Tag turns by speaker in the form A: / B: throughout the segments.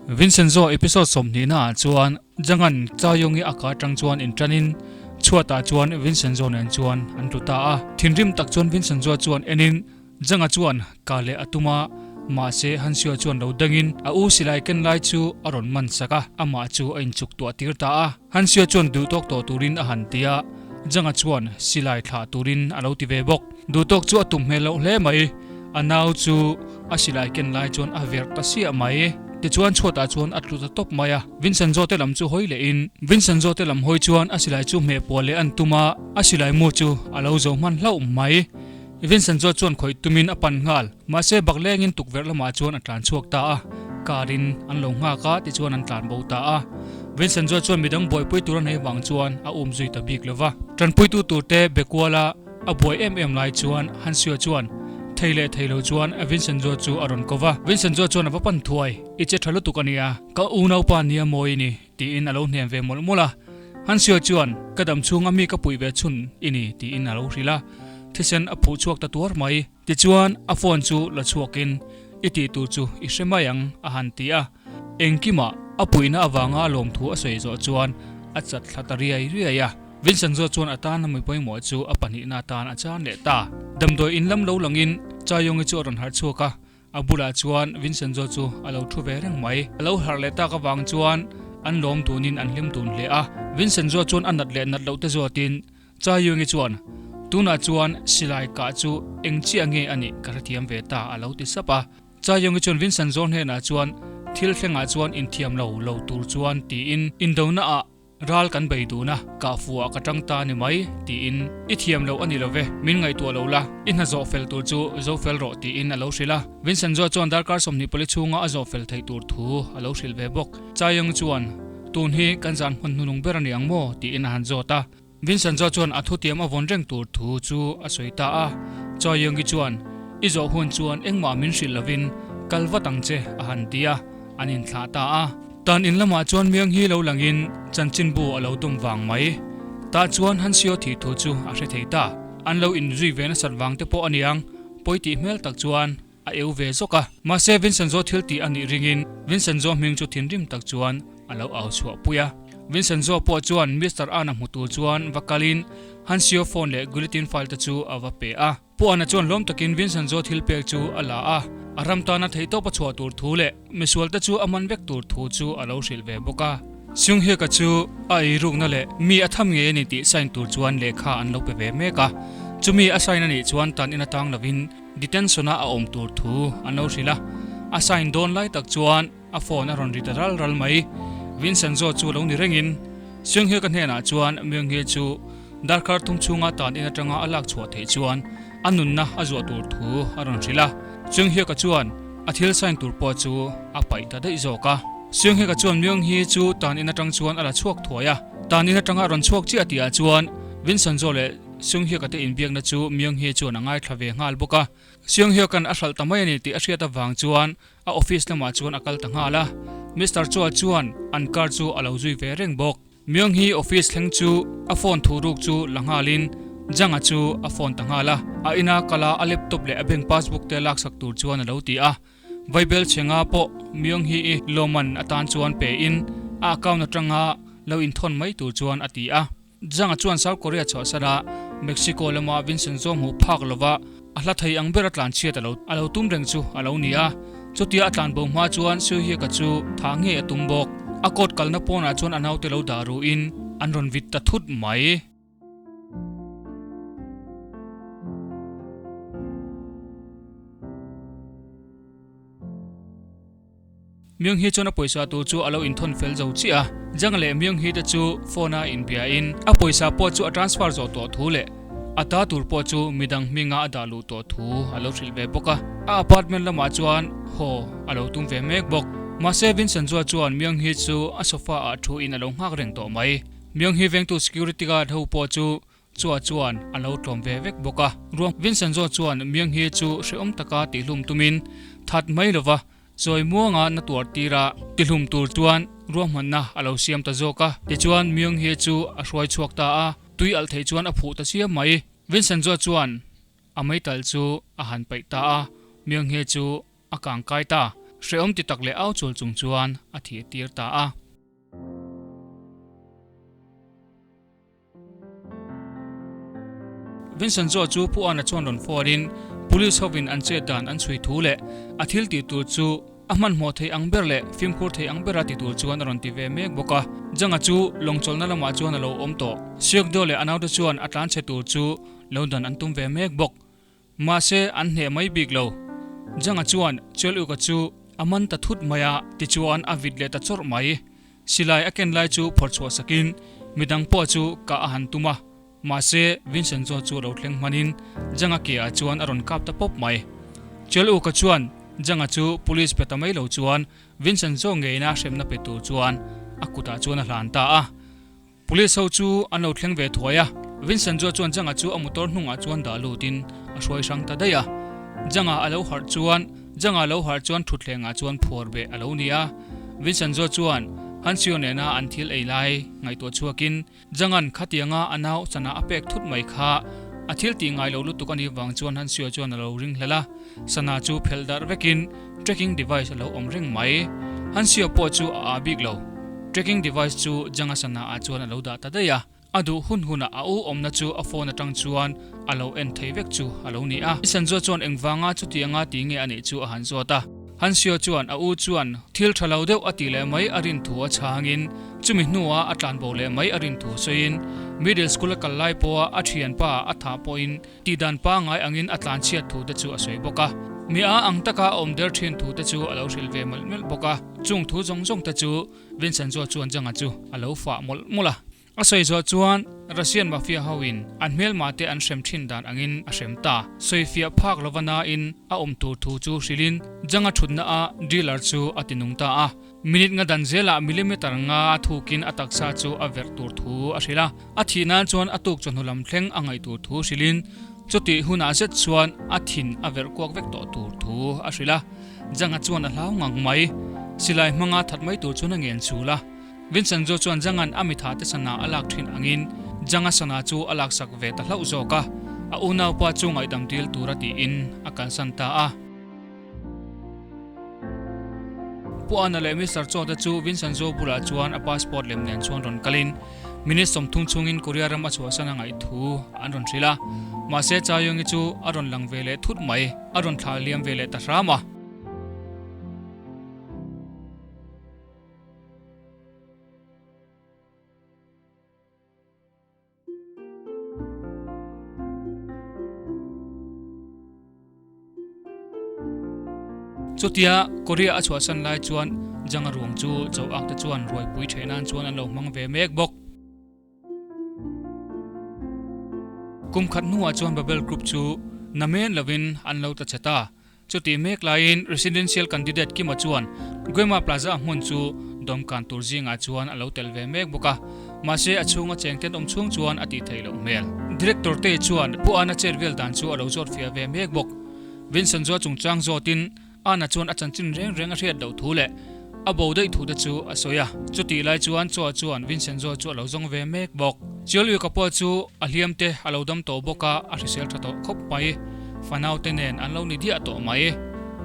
A: Vincenzo episode 20 na ah chuan Jangan Chayongi a ka atang chuan inṭanin chhuatah chuan Vincenzo nen chuan an tlu ta a. Thinrim tak chuan Vincenzo chuan enin Janga chuan ka leh a tum a, mahse Hansio chuan lo dangin a u silai ken lai chu a rawn man sak a, amah chu a inchuk tuah tir ta a. Hansio chuan duhtawk tawh turin a han ti a, Janga chuan silai thlah turin a lo ti ve bawk. Duhtawk chu a tum hmel loh hle mai, a nau chu a silai ken lai chuan a verh ta siah mai. Tichuan chhuatah chuan a tlu ta tawp mai a, Vincenzo te lam chu hawi lehin Vincenzo te lam hawi chuan a silai chu hmeh puah leh an tum a, a silai mu chu a lo zo hman hlauh mai. Vincenzo chuan khawih tumin a pan nghal, mahse baklengin tukverh lamah chuan a tlan chhuak ta a, car in an lo nghak a tichuan an tlan bo ta a. Vincenzo chuan midang buaipui tur a nei vang chuan a um zui ta bik lo va. Tanpuitu turte be kuala a buai em em lai chuan Hansio chuan thei leh thei lo chuan Vincenzo chu a rawn ko va. Vincenzo chuan a va pan thuai, I che tha lutuk a nia, ka unaupa nia mawi i ni, tiin a lo hnem ve mawlh mawlh a. Hansio chuan, Ka dam chhunga mi ka puih ve chhun i ni, tiin a lo hrilh a. Thisen a phuh chhuak ta tuar mai. Tichuan, a phone chu la chhuakin, I tih tur chu i hre mai ang, a han ti a. Engkimah a puihna avanga a lawmthu a sawi zawh chuan a chat thla ta riai riai a. Vincent zawh chuan a tana mi pawimawh chu a pahnihna atan a chan leh ta. Damdawi in lam lo langin Chaiyongi chu a rawn harh chhuak a. A bulah chuan Vincenzo chu a lo thu ve reng mai. A lo harh leh tak avang chuan an lawm dunin an hlim dun hle a. Vincenzo chuan a nat leh nat loh te zawtin Chayungi chuan, Tunah chuan silai kah chu eng chiah nge a nih ka hrethiam ve ta a lo ti sap a. Chayungi chuan Vincenzo hnenah chuan thil thlengah chuan inthiam lo lo tur chuan tiin indona ah Ral kan bei dun a, kah fuhah ka tang ta ni mai, tiin, I thiam loh a ni lo ve, min ngaihtuah lo la, i hna zawh fel tur chu zo fel rawh, tiin a lo hrilh a. Vincent Joa chuan darkar 24 chhunga a zawh fel theih tur thu a lo hrilh ve bawk. Chayang chuan, Tun hi kan zan hmun hnunung ber a ni ang maw? tiin a han zawt a. Vincent Joa chuan a thutiam a vawn reng tur thu chu a sawi ta a. Chayangi chuan, I zawh hun chuan engmah min hrilh lovin kal vat ang che, a han ti a, an inthlah ta a. Tan in lamah chuan miang hi lo langin chanchinbu a lo dum vang mai. Tah chuan Hansio thih thu chu a hre thei ta. An lo inzui ve nasat vang te pawh a niang, pawi tih hmel tak chuan a eu ve zawk a. Mahse Vincenzo thil tih a nih ringin Vincenzo hming chu thinrim tak chuan a lo au chhuah pui a. Vincenzo pawh chuan Mister An a hmu tur chuan va kalin Hansio phone leh guillotine file te chu a va pe a. Pu Ana chuan lawm takin Vincenzo thil pek chu a la a, a ram tana theihtawp a chhuah tur thu leh misualte chu a man vek tur thu chu a lo hrilh ve bawk a. Seunghyuk-a chu a eirukna leh mi a tham ngei a ni tih sign tur chuan lehkha an lo pe ve mek a, chumi a sign a nih chuan tan in atang lovin detention-a a awm tur thu an lo hrilh a, a sign dawn lai tak chuan a phone a rawn ri ta ral ral mai. Vincenzo chu lo ni rengin Seunghyuk-a hnenah chuan Myung-hee chu Darkar thum chhunga tan in atanga a lak chhuah theih chuan a nunna a zuah tur thu a rawn hrilh a. Seunghyuk-a chuan a thil sign tur pawh chu a paih ta daih zawk a. Seunghyuk-a chuan Myung-hee chu tan in atang chuan a la chhuak thuai a. Tan in atanga a rawn chhuak chiah tihah chuan Vincenzo leh Seunghyuk-a te inbiakna chu Myung-hee chuan a ngaithla ve nghal bawk a. Seunghyuk-a'n a hralh ta mai a ni tih a hriat avang chuan a office lamah chuan a kal ta nghal a. Mister Chua chuan an car chu a lo zui ve reng bawk. Myung hi office thleng chu a phone thu ruk chu la nghalin Jang-a chu a phone ta nghal a, a ina kala a laptop leh a bank passbook te laksak tur chuan a lo ti a. Vaibel chhenga pawh Myung hi i lawmman atan chuan pe in a account atanga lo inthawn mai tur chuan a ti a. Jang-a chuan South Korea chhuahsan a, Mexico lama Vincent Zo hmuh phak lova a hla thei ang ber a tlanchhiat a lo tum reng chu a lo ni a. Chutia a tlanbo hma chuan Seuhyeka chu thah ngei a tum bawk. A court kalna pawnah chuan a naute lo dah ruhin an rawn vit ta thut mai. Myung Hee chuan a pawisa tur chu a lo inthawn fel zo chiah a, Jang leh Myung Hee te chu phone a inbia in a pawisa pawh chu a transfer zawh tawh thu leh a ta tur pawh chu midang hminga a dah luh tawh thu a lo hrilh ve bawk a. A apartment lamah chuan haw a lo tum ve mek bawk. Mahse Vincent Zua chuan Myung Hee chu a sofa ah thu in a lo nghak reng tawh mai. Myung Hee vengtu security guard ho pawh chu Chua chuan a lo tlawm ve vek bawk a. Ruang Vincenzo chuan Myung-hee chu hrehawm taka tihlum tumin that mai lova chawi muanga na tuar tira tihlum tur chuan ruahmanna a lo siam ta zawk a. Tichuan Myung-hee chu a hruai chhuak ta a, tui alh theih chuan a phuh ta chiam mai. Vincenzo chuan a meitalh chu a han paih ta a, Myung-hee chu a kang kai ta. Hrehawm ti tak leh au chul chung chuan a thih tir ta a. Vincent Joe chu Pu Ana chuan rawn phone in Police hovin an chet dan an chhui thu leh a thil tih tur chu a hmanhmawh thei ang ber leh fimkhur thei ang bera ti tur chuan a rawn ti ve mek bawk a. Janga chu lawngchawlhna lamah chuan a lo awm tawh. Siakdo leh a naute chuan a tlanchhe tur chu lo dan an tum ve mek bawk. Mahse, an hneh mai bik lo. Janga chuan Chualuka chu a man ta thut mai a, tichuan a vit leh ta chawrh mai. Silai a ken lai chu phawrh chhuah sakin midang pawh chu kah a han tum a, mahse Vincenzo chu lo thleng hmanin Janga ke ah chuan a rawn kap ta pawp mai. Chualuka chuan Janga chu police pe ta mai lo chuan Vincenzo ngeina hremna pe tur chuan a kutah chuan a hlan ta a. Police ho chu an lo thleng ve thuai a, Vincent Joe chuan Janga chu a motor hnungah chuan dah lutin a hruai hrang ta daih a. Janga a lo harh chuan Janga a lo harh chuan thutthlengah chuan phuar beh a lo ni a. Vincent Joe chuan Hansio nena an thil ei lai ngaihtuah chhuakin Janga'n khatianga a nau sana a pek thut mai kha a thil tih ngai lo lutuk a nih vang chuan Hansio chuan a lo ring hlel a. Sana chu phelh darh vekin tracking device a lo awm reng mai. Hansio pawh chu a ah bik lo. Tracking device chu Janga sana ah chuan a lo dah ta daih a. A duh hun hunah a u awmna chu a phone atang chuan a lo en thei vek chu a lo ni a. Sanjua chuan engvanga chutianga ti nge a nih chu a han zawt a. Hansio chuan a u chuan thil tha lo deuh a tih leh mai a rin thu a chhangin chumi hnuah a tlanbo leh mai a rin thu sawiin middle school a kal lai pawha a thianpa a thah pawhin Tihdan pangngai angin a tlanchhiat thu te chu a sawi bawk a. Mi a ang taka a awm der thin thu te chu a lo hrilh ve mawlh mawlh bawk a. Chung thu zawng zawng te chu Vincent Joe chuan Janga chu a lo fah mawlh mawlh a. A sawi zawh chuan Russian Mafia ho in an hmelma te an hrem thin dan angin a hrem ta. Sawifiah phak lova nain a awm tur thu chu hrilhin Janga thutna a dealer chu a ti nung ta a. Minute nga dan zelah millimeter nga a thukin a taksa chu a verh tur thu a hrilh a, a thih nan chuan a tuk chawhnu lam thleng a ngaih tur thu hrilhin chutih hunah zet chuan a thin a verh kuak vek tawh tur thu a hrilh a. Janga chuan a hlau ngang mai. Silai hmanga that mai tur chuan a ngen chul a. Vincenzo chuan Janga'n a mitha te sana a lak thin angin Janga sana chu a laksak ve ta hlauh zawk a, a unaupa chu ngaihdam dil tura tiin a kalsan ta a. Pu Anna leh Mister Chaw te chu Vincent Zo bulah chuan a passport lem nen chuan rawn kalin minute 30 chhungin Korea ram a chhuahsan a ngaih thu an rawn hrilh a. Mahse Chaeyoung-i chu a rawn lang ve leh thut mai, a rawn thlah liam ve leh ta hram a. Chutia Korea a chhuahsan lai chuan Janga ruang chu Cho Ak te chuan ruaipui theih nan chuan an lo hmang ve mek bawk. Kum khat hnuah chuan Babel Group chu namen lovin an lo ta che ta. Chutih mek laiin Residential Candidate Kima chuan Guema Plaza hmun chu dawmkan tur zingah chuan a lo tel ve mek bawk a, mahse a chhunga cheng tenawm chhung chuan a tih theih loh hmel. Director te chuan Pu Ana chet vel dan chu a lo zawt fiah ve mek bawk. Vincent chu a chungchang zawtin Ana chuan a chanchin reng reng a hriat loh thu leh a bo daih thu te chu a sawi a. Chutih lai chuan Choa chuan Vincent Joa chu a lo zawng ve mek bawk. Chialuika pawh chu a hliam te a lo dam tawh bawk a, a hrisel tha tawh khawp mai. Fanau te nen an lo ni diah tawh mai.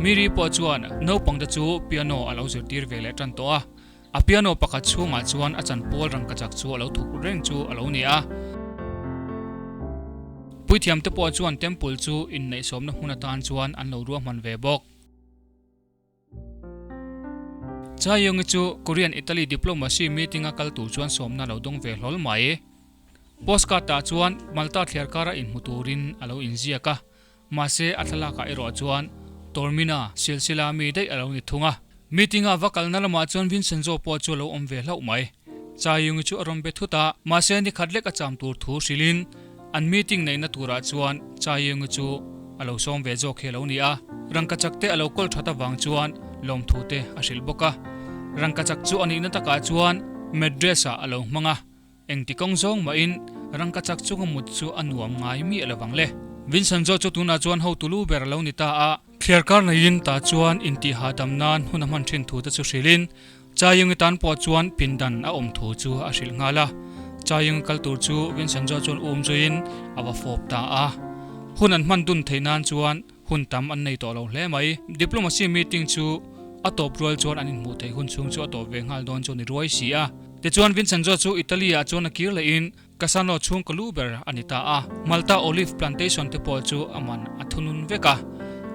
A: Miri pawh chuan naupang te chu piano a lo zirtir ve leh tan tawh a. A piano pakhat chhungah chuan a chanpual rangkachak chu a lo thuk reng chu a lo ni a. Puithiam te pawh chuan temple chu inneihsawmna hmun atan chuan an lo ruahman ve bawk. Chaeyoung-i chu Korean-Italy diplomacy meeting-a kal tur chuan sawmna a lo dawng ve hlawl mai. Postcard-ah chuan Malta thliar kara inhmu turin a lo inziak a, mahse a thlalakah erawh chuan Tormina silsila mi daih a lo ni thung a. Meeting-a va kalna lamah chuan Vincenzo pawh chu a lo awm ve hlauh mai. Chaeyoung-i chu a rawn be thut a, mahse ni khat lek a cham tur thu hrilhin An meeting neihna turah chuan Chaeyoung-i chu a lo sawm ve zawk hi a lo ni a, rangkachak te a lo kawl that avang chuan lawmthu te a hrilh bawk a. Rangkachak chu a nihna takah chuan mattress-ah a lo hmang a, engti kawng zawng mahin rangkachak chunga mut chu a nuam ngai miah lovang le. Vincent zawk chu tunah chuan hotu lu ber a lo ni ta a, thliar kar neiin tah chuan intihhahdam nan hun a hman thin thu te chu hrilhin Chaeyoung-i tan pawh chuan pindan a awm thu chu a hrilh nghal a. Chaeyoung-i kal tur chu Vincenzo chuan um zuiin a va fawp ta a. Hun an hman dun theih nan chuan hun tam an nei tawh lo hle mai. Diplomacy meeting chu A tawp rual chuan an inhmuh theih hun chhung chu a tawp ve nghal dawn chu a ni ruai si a. Tichuan Vincenzo chu Italy ah chuan a kir lehin Cassano chhung ka lu ber a ni ta a. Malta olive plantation te pawh chu a man a thunun vek a.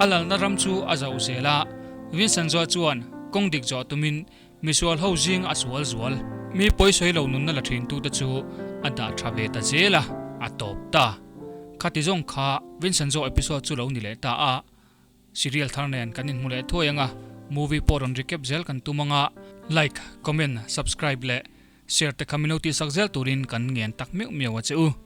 A: A lalna ram chu a zauh zel a. Vincenzo chuan kawng dik zawh tumin Misual ho zing a sual zual. Mi pawisawi lo nunna la thin tute chu a dah tha ve ta zel a, a tawp ta. Khati zawng kha Vincenzo episode chu lo ni leh ta a, serial thar nen kan inhmu leh thuai anga, movie pawh rawn recap zel kan tum anga, like, comment, subscribe leh share te kha min lo tihsak zel turin kan ngen tak meuh meuh a che u.